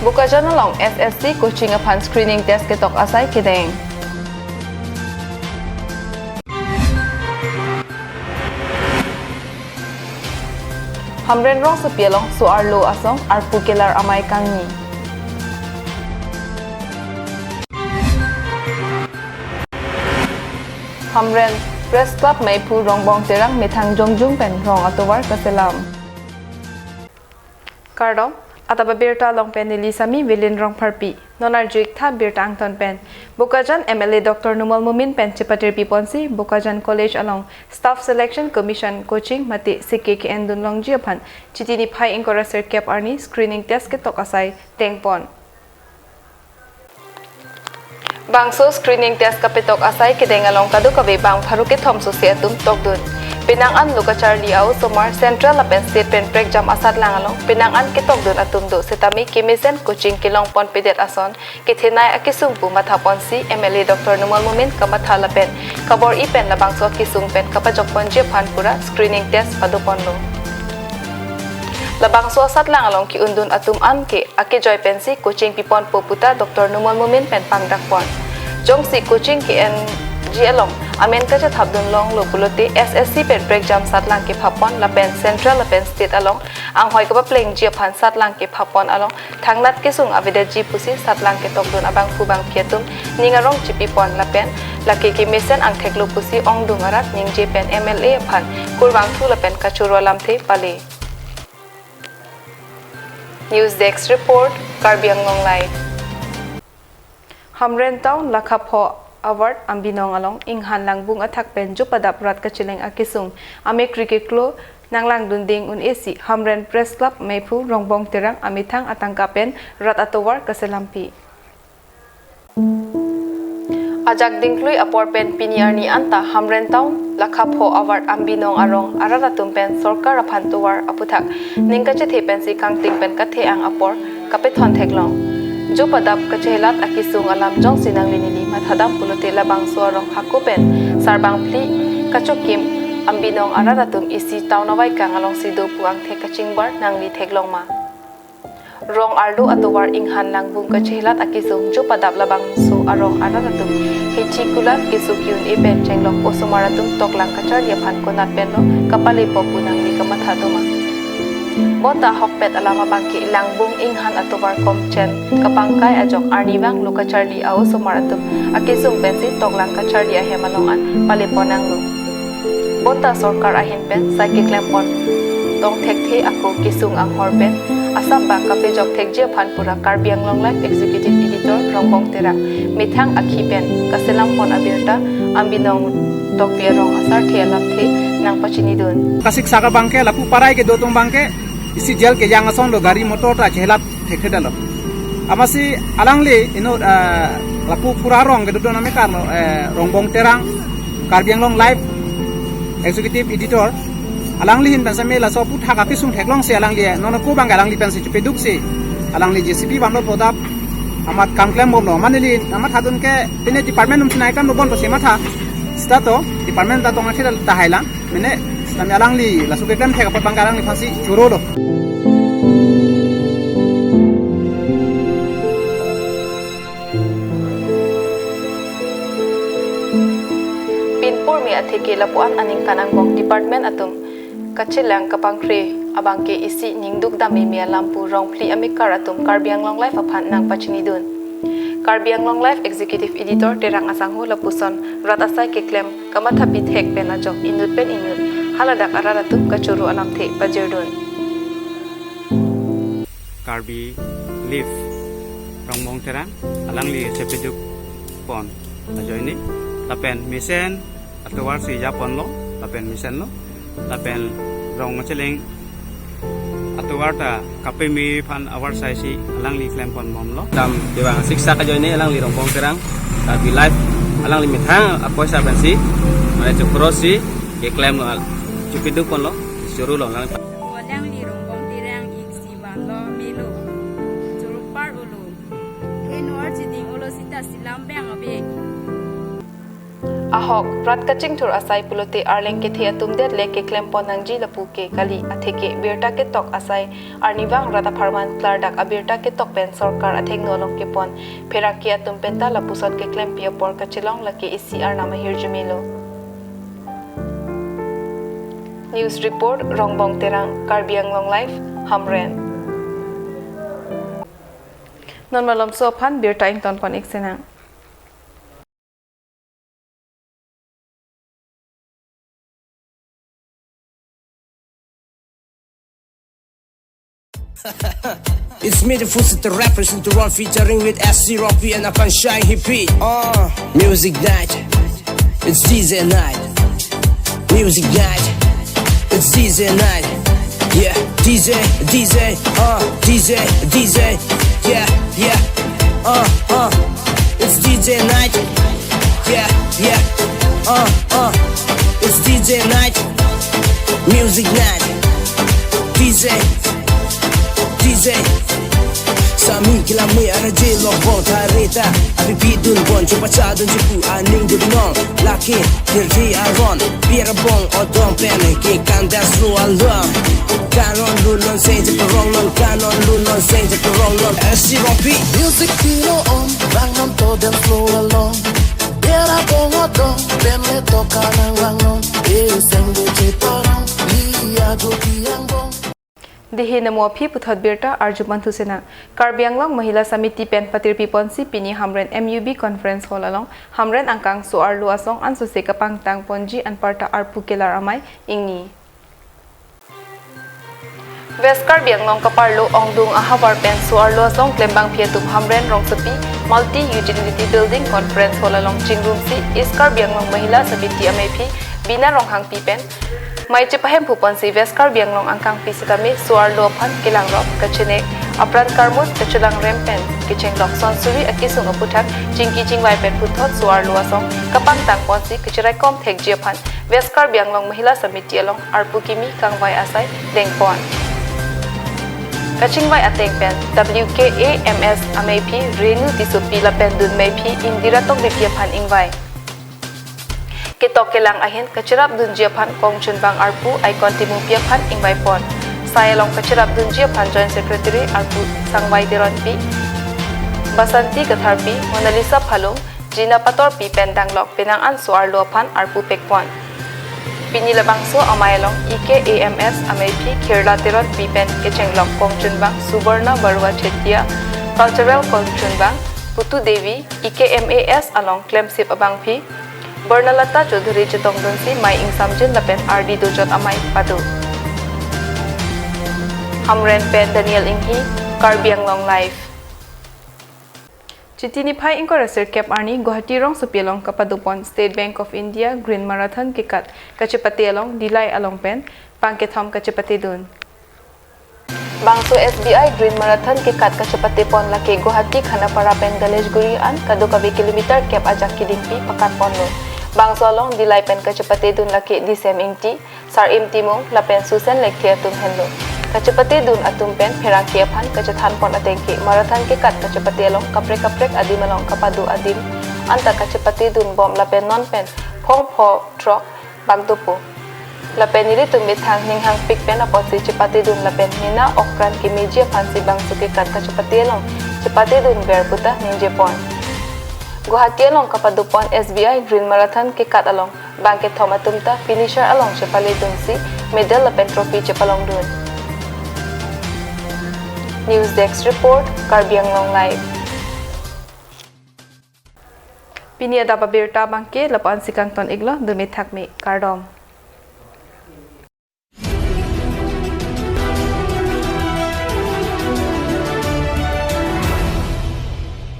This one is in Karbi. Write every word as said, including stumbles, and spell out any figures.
Bokajan along S S C coaching aphan screening test ketok asai kedeng. Hamren rongsopi along so-arlo asong arpu kelar amei kangni. Hamren Press Club meiphu Rongbong Terang methang jongjung pen rong atovar kaselam. Kardom, adap abirta along pen neli Sami Vilin Rongpharpi. Non arju-ik tha birta angton pen. Bokajan M L A Doctor Numal Momin pen chepatirpi ponsi Bokajan College along Staff Selection Commission coaching mate C K K N dun longji aphan Chiti niphai ingkoi ra sirkep arni screening test ketok asai tengpon. Bangso screening test kapetok asai kedeng along kadokave bang pharo kethom sose atum tokdun. Penang an lo kacharli a-osomar Central lapen State pen prekjam asatlang along penang an ketokdun atum do setame kemesen coaching kelongponpedet ason kethenei akesung pu mathaponsi M L A Doctor Numal Momin kamatha lapen kabor-i pen labangso akesung pen kapajokponji aphan pura screening test padoponlo. Labangso asatlang along ke-undun atum an ke akejoi pensi coaching piponpo puta Doctor Numal Momin pen pangdakpon. Jongsi coaching ke-enji along amen kachethapdun longlo pulote S S C pen prekjam satlang kephapon lapen Central lapen State along anghoi kapaplengji aphan satlang kephapon along thangnat kesung avedetji pusi satlang ketokdun abangphu bangphi atum ning arong chipipon lapen lake kemesen angtheklo pusi ongdung arat ningje pen M L A aphan kurvangthu lapen kachoro alamthe pale. News Desk Report, Karbi Anglong Live. Hamren Town Lakha Pho Award Ambinong along inghan langbung athak pen jupadap rat kacheleng akesung amek rike klo nanglangdun ding un-esi Hamren Press Club meiphu Rongbong Terang amethang atangka pen rat atovar kaselampi. Ajak dingklui apor pen pini arni anta Hamren Town Lakha Pho Award Ambinong arong arat atum pen sorkar aphan tovar aputhak ning kachethe pensi kangting pen kathe-ang apor kapethon theklong. Jupadap kachehelat akesung alam jongsi nangli neli mathadam pulote labangso arong hako pen sarbang phli kachokim Ambinong arat atum isi town avaikang alongsi do pu angthek kachingbar nangli theklong ma. Rong arlo atovar inghan langbung kachehelat akesung jupadap labangso arong arat atum hithi kulat keso ki-un-e pen chenglok osomar atum toklang kacharli aphan konat penlo kapalepo pu nangli kamatha do ma. Bonta ahokpet alam abangke langbung inghan atovar komchen kapangkai ajok arnivang lo kacharli a-osomar atum akesung pensi toklang kacharli ahem along an paleponanglo. Bonta sorkar ahin pen sai keklempon tong thekthe ako kesung anghor pen asap bang kapejok thekji aphan pura Karbi Anglong Live Executive Editor Rongbong Terang methang akhi pen kaselampon abirta Ambinong Tokbi arong asarthe alamthe nangpachinidun. Kasiksak abangke lapu parai kedo atum abangke isi jail kejang ason lo, gari motor ta chehelat thekthedetlo. Amatsi alangli inut, eh, lapu pura rong kedo atum amekar lo, eh, Rongbong Terang, Karbi Anglong Live Executive Editor. Alangli ahin pen seme laso aputhak akesung theklongsi alangli, eh, non ako abangke alangli pensi chepeduksi alangli J C B vanlo, podap amat kam klembomlo. Mane neli nangmathadun ke pine department atum chinai kan lo bon pusi matha. Seta to department ta tong akhir ta hailang. Mene, sitame alangli laso keklem thek apot abangke alangliphansi chorolo. Pinpur me atheke lapu-an aningkan angbong department atum kachelang kapangkre abangke isi ningduk dam meme alam pu rong phli amekar atum Karbi Anglong Live aphan nangpachinidun. Karbi Anglong Live Executive Editor Terang asangho lapuson rat asai keklem kamathapithek pen ajok inut pen inut haladak arat atum kachoro alamthe pajirdun. Karbi Live Rongbong Terang alangli chepeduk pon ajoine lapen mesen atovarsi japonlo lapen mesenlo lapen rong kacheleng atovar ta kapeme aphan avarsai si alangli klemponbomlo. Dam kevang siksak ajoine alangli Rongbong Terang Karbi Live alangli methang apoisa pensi mane chokrosi keklemlo, chepeduk ponlo, chorolo alangli. Alangli Rongbong Terang iksi vanlo melo. Choro par-olo. He noar chiding olo sita selam bang abek. Ahok, rat kachingthur asai pulote arleng kethe atum det le keklem pon nangji lapu ke kali, atheke birta ketok asai arnivang rat apharman klardak abirta ketok pen sorkar athengno along kepon pherangke atum penta lapuson keklempi apor kachelong lake isi arnam ahirjume lo. News report, Rongbong Terang, Karbi Anglong Live, Hamren. Non malomso aphan birta ington pon ik sinang. It's me, the Full Set, the representing the one featuring with S C Rocky and Akan Shai Hippie. Uh, music night. It's D J night. Music night. It's D J night. Yeah, D J, D J, uh, D J, D J. Yeah, yeah. Uh, uh. It's D J night. Yeah, yeah. Uh, uh. It's D J night. Music night. D J. D J. Sami kila me arje lok bong thareta. Abi bidun bon chupa chadun chupu aning dun nong. Lake hirji aron. Pira bong odong pen ke kandas lo along. Kanon lu non se je perong non. Kanon lu non se je perong non. S C Rocky. Music pino on. Bang non to dance floor along. Pira bong odong pen le to kanang lang non. Eh, seng bu che parong. Lia jo piang bong. Dihi namo aphi puthot birta arju pon thu sinang. Karbi Anglong Mahila Samiti pen patirpi ponsi pini Hamren M U B Conference Hall along Hamren angkang so-arlo asong ansose kapangtang ponji anparta arpu kelar amei ingni. West Karbi Anglong kaparlo ongdung ahavar pen so-arlo asong klembangpi atum Hamren Rongsopi Multi Utility Building Conference Hall along chingrumsi East Karbi Anglong Mahila Samiti ameiphi Bina Ronghangpi pen mei chepahemphu ponsi West Karbi Anglong angkangpi sitame so-arlo aphan kelangrop, kachenek, apran karmut kachelangrem pen kechenglok sonsuri akisung aputhak chingki chingvai pen puthot so-arlo asong kapangtang ponsi kacheraikom thekji aphan West Karbi Anglong Mahila Samiti along arpu kimi kangvai asai dengpon. Kachingvai ateng pen W K A M S ameiphi Renu Tissopi lapen dunmeiphi Indira Tokbipi aphan ingvai. Ketok kelang ahin kacherap dunji aphan kongchunbang arpu Icon Timungpi aphan ingvai pon. Sai along kacherap dunji aphan Joint Secretary arpu Sangvai Teronpi, Basanti Katharpi, Monalisa Phalung, Jina Patorpi pen danglok penang an so-arlo aphan arpu pekpon. Pini labangso amei along E K A M S ameiphi Khirla Teronpi pen kechenglok kongchunbang Subarna Barua Chetia, Cultural Kongchunbang Putu Devi, E K M A S along klemsip abangpi Barnalata Chaudhary chetongdunsi mei ingsamjin lapen ardi dojot amei pado. Hamren pen Daniel Inghi, Karbi Anglong Live. Chiti niphai ingkoi ra sirkep arni Guwahati rongsopi along kapadopon State Bank of India Green Marathon kekat kachepate along Dillai along pen bangkethom kachepatedun. Bangso S B I Green Marathon kekat kachepatepon lake Guwahati Khanapara pen Ganeshguri an kadokave kilometer kep ajak kedingpi pakatponlo. Bangso along Dillai pen kachepatedun lake Disem Ingti, Sar-im Timung lapen Susen Lekthe atum henlo. Kachepatedun atum pen pherangke aphan kachethanpon atengke marathon kekat kachepate along kaprek kaprek adim along kapado adim anta kachepatedunbom lapen non pen phong pho throk bak dopo. Lapen nelitum methang ninghangpikpen apotsi chepatedun lapen mena okran kemeji aphansi bangso kekat kachepate along chepatedunver puta ningjepon. Guwahati along kapadopon S B I Green Marathon kekat along bangkethom atum ta finisher along chepaledunsi medal lapen trophy chepalongdun. News Desk Report, Karbi Anglong Live. Pini adap abirta abangke lapu-ansi kangton iklo, dome thakme, kardom.